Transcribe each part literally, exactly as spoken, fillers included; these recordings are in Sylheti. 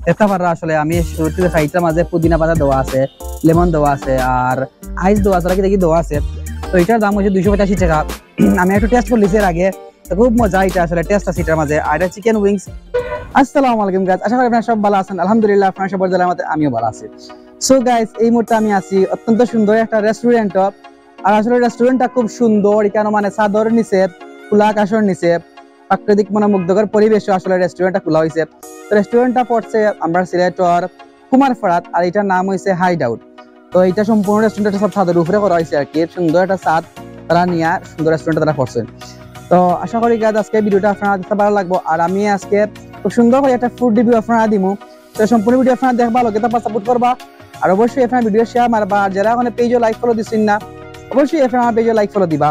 দেখতা পাররা আসলে আমি শুরুতে দেখাই, ইটার মাঝে পুদিনা পাতা দেওয়া আছে, লেমন দেওয়া আছে, আর আইস দেওয়া আছে, আর কিতা কিতা দেওয়া আছে। তো ইটার দাম অইছে দুইশো পঁচাশি টেকা। আমি একটু টেস্ট করিলিছি এর আগে, তো খুব মজা ইটা আসলে, টেস্ট আছে ইটার মাঝে। আর ইটা চিকেন উইংস। আসসালামু আলাইকুম গাইস, আশা করি আপনারা সব ভালা আছইন। আলহামদুলিল্লাহ, আপনারা সবর দোয়ায় আমার আমিও ভালা আছি। সো গাইস, এই মুহূর্তে আমি আছি অত্যন্ত সুন্দর একটা রেস্টুরেন্টও। আর আসলে রেস্টুরেন্টটা খুব সুন্দর, ইখানো মানে ছাদর নিচে, খোলা আকাশর নিচে, প্রাকৃতিক মনোমুগ্ধকর পরিবেশও আসলে রেস্টুরেন্টটা খোলা অইছে। তো রেস্টুরেন্টটা পড়ছে আমরার সিলেটর কুমারপাড়াত, আর ইটার নাম অইছে হাইড আউট। তো ইটা সম্পূর্ণ রেস্টুরেন্টটা সব ছাদর উপরে করা অইছে আর কি, সুন্দর একটা ছাদ তারা নিয়া সুন্দর রেস্টুরেন্টটা তারা করছে। তো আশা করি গাইস আজকে ভিডিওটা আপনারা দেখতে ভালা লাগবো, আর আমি আজকে খুব সুন্দর করি একটা ফুড রিভিউ আপনারা দিমু। তো সম্পূর্ণ ভিডিও আপনারা দেখবা, লগে থাকবা, সাপোর্ট করবা, আর অবশ্যই আপনারা ভিডিও শেয়ার মারবা, আর যারা এখনো পেজও লাইক ফলো দিছইন না, অবশ্যই আপনারা আমার পেজও লাইক ফলো দিবা।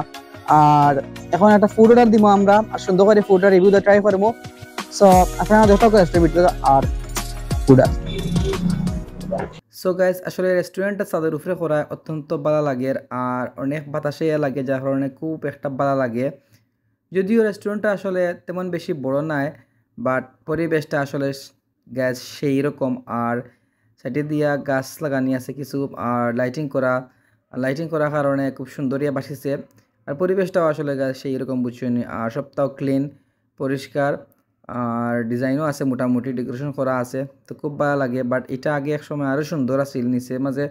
আর এখন একটা ফুড অর্ডার দিমু আমরা, আর সুন্দর করি ফুডটা রিভিউ দিয়ে ট্রাই করমু। সো আপনারা দেখতে থাকো আজকের ভিডিও আর ফুড। সো গাইস, আসলে রেস্টুরেন্টটা ছাদর উপরে করায় অত্যন্ত ভালা লাগের, আর অনেক বাতাসে ইয়া লাগে, যার কারণে খুব একটা ভালা লাগে। যদিও রেস্টুরেন্টটা আসলে তেমন বেশি বড় নায়, বাট পরিবেশটা আসলে গাইস সেই রকম। আর সাইডে দিয়া গাছ লাগানি আছে কিছু, আর লাইটিং করা, লাইটিং করার কারণে খুব সুন্দর ইয়া বাসিছে। আর পরিবেশটাও আসলে গাইস সেই রকম, বুঝছইন নি? আর সবটাও ক্লিন, পরিষ্কার, আর ডিজাইনও আছে, মোটামুটি ডেকোরেশন করা আছে, তো খুব ভালা লাগে। বাট ইটা আগে এক সময় আরও সুন্দর আছিল, নিচে মাঝে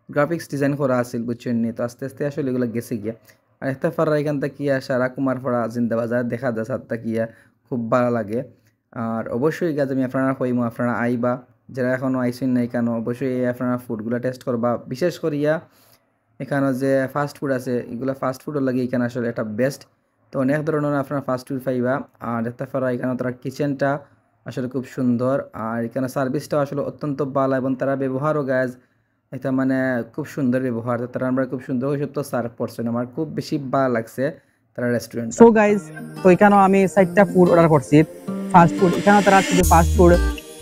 গ্রাফিক্স ডিজাইন করা আছিল, বুঝছইন নি? তো আস্তে আস্তে আসলে ইগুলা গেছে গিয়া। আর দেখতা পাররা ইখান থাকি আর সারা কুমারপাড়া জিন্দাবাজার দেখা যায় ছাদ থাকি ইয়া, খুব ভালা লাগে। আর অবশ্যই গাইস আমি আপনারা কইমু, আপনারা আইবা, যারা এখনো আইছইন না ইখানো, অবশ্যই আপনারা ফুডগুলা টেস্ট করবা। বিশেষ করিয়া ইখানো যে ফাস্ট ফুড আছে, ইগুলা ফাস্ট ফুডর লাগি ইখান আসলে একটা বেস্ট। তো অনেক ধরনর আপনারা ফাস্ট ফুড পাইবা। আর দেখতা পাররা ইখানো তারা কিচেনটা আসলে খুব সুন্দর, আর ইখানো সার্ভিসটাও আসলে অত্যন্ত ভালা, এবং তারা ব্যবহারও গাইস, ইটা মানে খুব সুন্দর ব্যবহার। তো তারা আমরারে খুব সুন্দর করি সব সার্ভ করছইন, আমার খুব বেশি ভালা লাগছে তারা রেস্টুরেন্টটা। সো গাইস, তো ইখানো আমি চাইরটা ফুড অর্ডার করছি, ফাস্ট ফুড। ইখানো তারা শুধু ফাস্ট ফুড,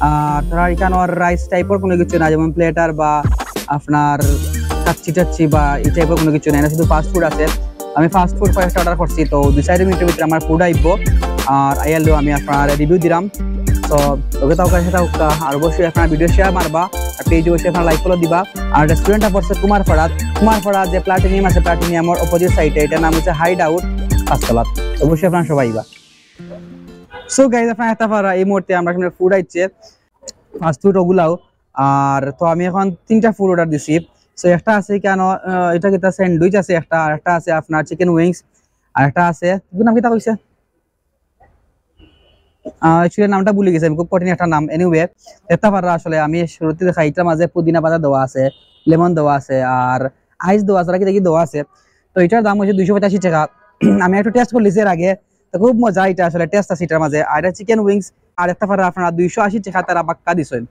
আর তারা ইখানো রাইস টাইপর কোনো কিছু না, যেমন প্লেটার বা আপনার কাচ্চি টাচ্চি বা এই টাইপর কোনো কিছু নাই, না শুধু ফাস্ট ফুড আছে। আমি ফাস্ট ফুড কয়েকটা অর্ডার করছি, তো দুই চাইর মিনিটর ভিতরে আমার ফুড আইবো, আর আইয়ারলেও আমি আপনারারে রিভিউ দিরাম। তো লগে থাকউক্কা, সাথে থাকউক্কা, আর অবশ্যই আপনারা ভিডিও শেয়ার মারবা, আর পেজে অবশ্যই আপনারা লাইক ফলো দিবা। আর রেস্টুরেন্টটা পড়ছে কুমারপাড়াত, কুমারপাড়া যে প্লাটিনিয়াম আছে, প্লাটিনিয়ামর অপোজিট সাইডে, ইটার নাম অইছে হাইড আউট পাঁচতলাত। অবশ্যই আপনারা সবাই আইবা। সো গাইস, আপনারা দেখতা পাররা এই মুহূর্তে আমরার সামনে ফুড আইছে, ফাস্ট ফুড ওগুলাও। আর তো আমি এখন তিনটা ফুড অর্ডার দিছি। সো একটা আছে ইখানো, আহ, ইটা কিতা, স্যান্ডউইচ আছে একটা, আর একটা আছে আপনার চিকেন উইংস, আর একটা আছে, ইগুর নাম কিতা কইছে? আহ, actually নামটা ভুলি গেছি আমি, খুব কঠিন একটা নাম। এনিওয়ে, দেখতা পাররা আসলে আমি শুরুতে দেখাই, ইটার মাঝে পুদিনা পাতা দেওয়া আছে, লেমন দেওয়া আছে, আর আইস দেওয়া আছে, আর কিতা কিতা দেওয়া আছে। তো ইটার দাম অইছে দুইশো পঁচাশি টেকা। আমি একটু টেস্ট করিলিছি এর আগে, তো খুব মজা ইটা আসলে, টেস্ট আছে ইটার মাঝে। আর ইটা চিকেন উইংস, আর দেখতা পাররা আপনারা দুইশো আশি টেকা তারা বাক্কা দিছইন,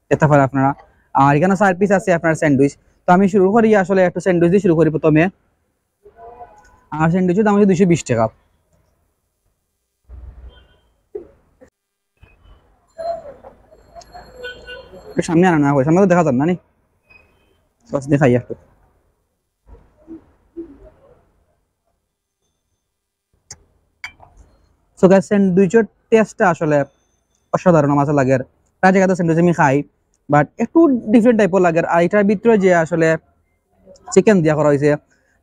দেখতা পাররা আপনারা। আর ইখানো চাইর পিস আছে আপনার স্যান্ডউইচ। তো আমি শুরু করি আসলে একটু স্যান্ডউইচ দিয়া শুরু করি প্রথমে। আর স্যান্ডউইচর দাম অইছে দুইশো বিশ টেকা। একটু সামনে আনো না, সামনে তো দেখা যার না নি। বাস দেখাই একটু। সো গাইস, স্যান্ডউইচর টেস্টটা আসলে অসাধারণ আমার কাছে লাগের। প্রায় জাগাত স্যান্ডউইচ আমি খাই, বাট একটু ডিফারেন্ট টাইপর লাগের। আর ইটার ভিতরে যে আসলে চিকেন দিয়া করা অইছে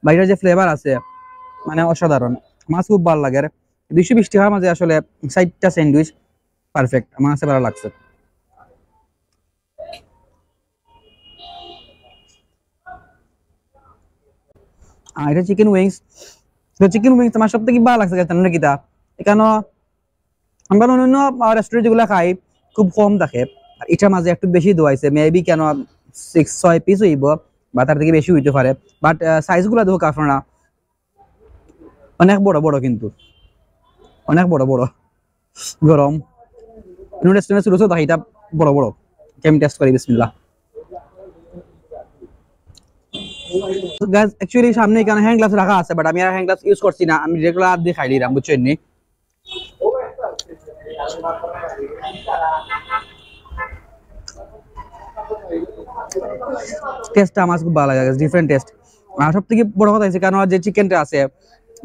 বা ইটার যে ফ্লেভার আছে, মানে অসাধারণ। আমার কাছে খুব ভালা লাগের। দুইশো বিশ টেকার মাঝে আসলে চাইরটা স্যান্ডউইচ পারফেক্ট, আমার কাছে ভালা লাগছে। আর ইটা চিকেন উইংস, তো চিকেন উইংস আমার সব থাকি ভালা লাগছে, জানেন না কিতা? ইখানো আমরা অন্যান্য রেস্টুরেন্ট যেগুলা খাই, খুব কম থাকে, আর ইটার মাঝে একটু বেশি দেওয়া অইছে, মেবি কেন সিক্স, ছয় পিস অইবো বা তার থাকি বেশি অইতে পারে। বাট সাইজগুলা দেখউক্কা আপনারা, অনেক বড় বড়, কিন্তু অনেক বড় বড়, গরম। রেস্টুরেন্ট ছোট ছোট থাকে, ইটা বড় বড়। আমি টেস্ট করি, বিসমিল্লাহ। গাইস, actually সামনে ইখানো হ্যান্ড গ্লাভস রাখা আছে, বাট আমি আর হ্যান্ড গ্লাভস ইউজ করছি না, আমি রেগুলার আত দিয়া খাইলিরাম, বুঝছইন নি? টেস্টটা আমার খুব ভালা লাগে, ডিফারেন্ট টেস্ট। আর সব থাকি বড় কথা অইছে, কারণ যে চিকেনটা আছে,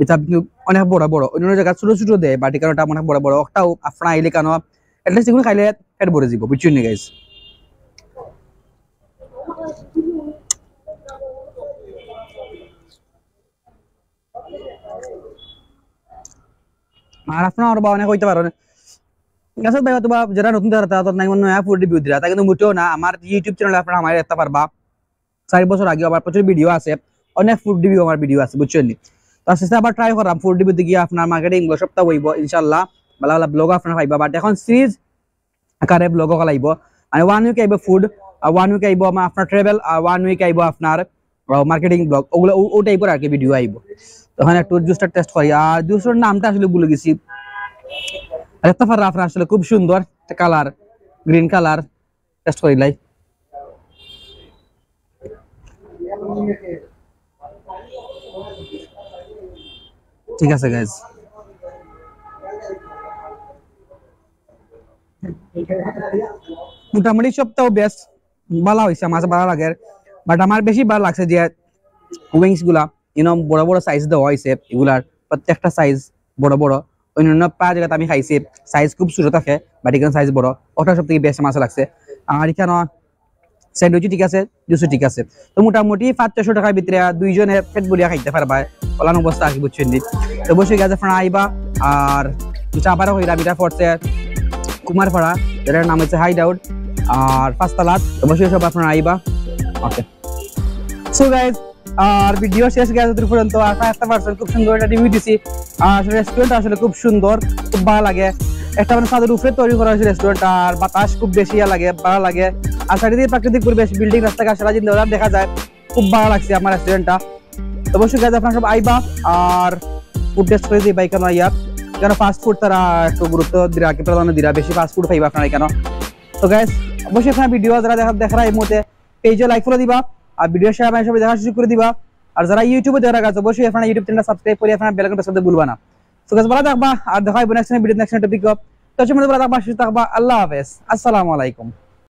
ইটা কিন্তু অনেক বড় বড়, অন্যান্য জাগাত ছোট ছোট দেয়, বাট ইখানো ইটা অনেক বড় বড়। ওটাও আপনারা আইলে কেন, at least ইগুন খাইলে পেট ভরি যিবো, বুঝছইন নি গাইস? আর আপনারা আরো বা অনেক কইতা পারইন। ঠিক আছে ভাই, অথবা যারা নতুন তারা, তারা তো নাই মনে হয় ফুড রিভিউ দিরা, তা কিন্তু মোটেও না। আমার YouTube চ্যানেলে আপনারা আমারে দেখতা পারবা, চার বছর আগে আমার প্রচুর ভিডিও আছে, অনেক ফুড রিভিউ আমার ভিডিও আছে, বুঝছইন নি? তো আস্তে আস্তে আবার ট্রাই করাম ফুড রিভিউ দিকে, আপনার মার্কেটিং সপ্তাহ অইব ইনশাআল্লাহ, ভালা ভালা ব্লগ আপনারা পাইবা। বাট এখন সিরিজ আকারে ব্লগ অকল আইব, মানে ওয়ান উইক আইব ফুড, আর ওয়ান উইক আইব আমার আপনার ট্রাভেল, আর ওয়ান উইক আইব আপনার মার্কেটিং ব্লগ, ওগুলো ও টাইপের আর কি ভিডিও আইব। তখন একটু জুসটা টেস্ট করি, আর জুসের নামটা আসলে ভুলে গেছি। আর একটা ফার আপনার আসলে খুব সুন্দর একটা কালার, গ্রিন কালার, টেস্ট করি লাই। ঠিক আছে গাইজ, মোটামুটি সবটাও বেশ ভালা অইছে, আমার কাছে ভালা লাগের। বাট আমার বেশি ভালা লাগছে যে উইংস গুলা, ইনো বড় বড় সাইজ দেওয়া অইছে, এগুলার প্রত্যেকটা সাইজ বড় বড়। অন্যান্য প্রায় জাগাত আমি খাইছি, সাইজ খুব ছোট থাকে, বাট এখানে সাইজ বড়, ওটা সব থেকে বেশ আমার কাছে লাগছে। আর এখানে স্যান্ডউইচও ঠিক আছে, জুসও ঠিক আছে। তো মোটামুটি পাঁচ ছয়শো টাকার ভিতরে দুইজনে পেট ভরিয়া খাইতা পারবা, অলান অবস্থা আর কি, বুঝছইন নি? তো অবশ্যই গাইজ আপনারা আইবা। আর কিছু আবারও কইরাম, ইটা পড়ছে কুমারপাড়া, যেটার নাম হচ্ছে হাইড আউট, আর পাঁচতলাত। তো অবশ্যই সব আপনারা আইবা। ওকে, সো গাইজ, আর ভিডিও শেষ গাইজ দূর পর্যন্ত। আর একটা পার্সন খুব সুন্দর একটা রিভিউ দিছি। আর আসলে রেস্টুরেন্ট আসলে খুব সুন্দর, খুব ভালা লাগে। একটা মানে ছাদের উপরে তৈরি করা হয়েছে রেস্টুরেন্টটা, আর বাতাস খুব বেশি ইয়া লাগে, ভালা লাগে। আর সাইডে দিয়ে প্রাকৃতিক পরিবেশ, বিল্ডিং, রাস্তাঘাট, সারা দিন দেখা যায়, খুব ভালা লাগছে আমার রেস্টুরেন্টটা। তো অবশ্যই গাইজ আপনারা সব আইবা আর ফুড টেস্ট করি যাইবা এখানে আইয়া। এখানে ফাস্ট ফুড তারা একটু গুরুত্ব দিরা, কি প্রাধান্য দিরা, বেশি ফাস্ট ফুড পাইবা আপনারা এখানে। তো গাইজ অবশ্যই আপনারা ভিডিও যারা দেখা দেখরা এই মুহূর্তে পেজে লাইক ফলো দিবা, আর ভিডিও শেয়ার মানে সবাই দেখা সুযোগ করি দিবা। আর যারা YouTube-এ দেখরা গাইজ অবশ্যই আপনারা YouTube চ্যানেলটা সাবস্ক্রাইব করি আপনারা বেল আইকন প্রেস করতে ভুলবা না। তো গাইজ ভালা থাকবা, আর দেখা অইব নেক্সট ভিডিও, নেক্সট টপিক। তো সে ভালা থাকবা, সুস্থ থাকবা, আল্লাহ হাফেজ, আসসালামু আলাইকুম।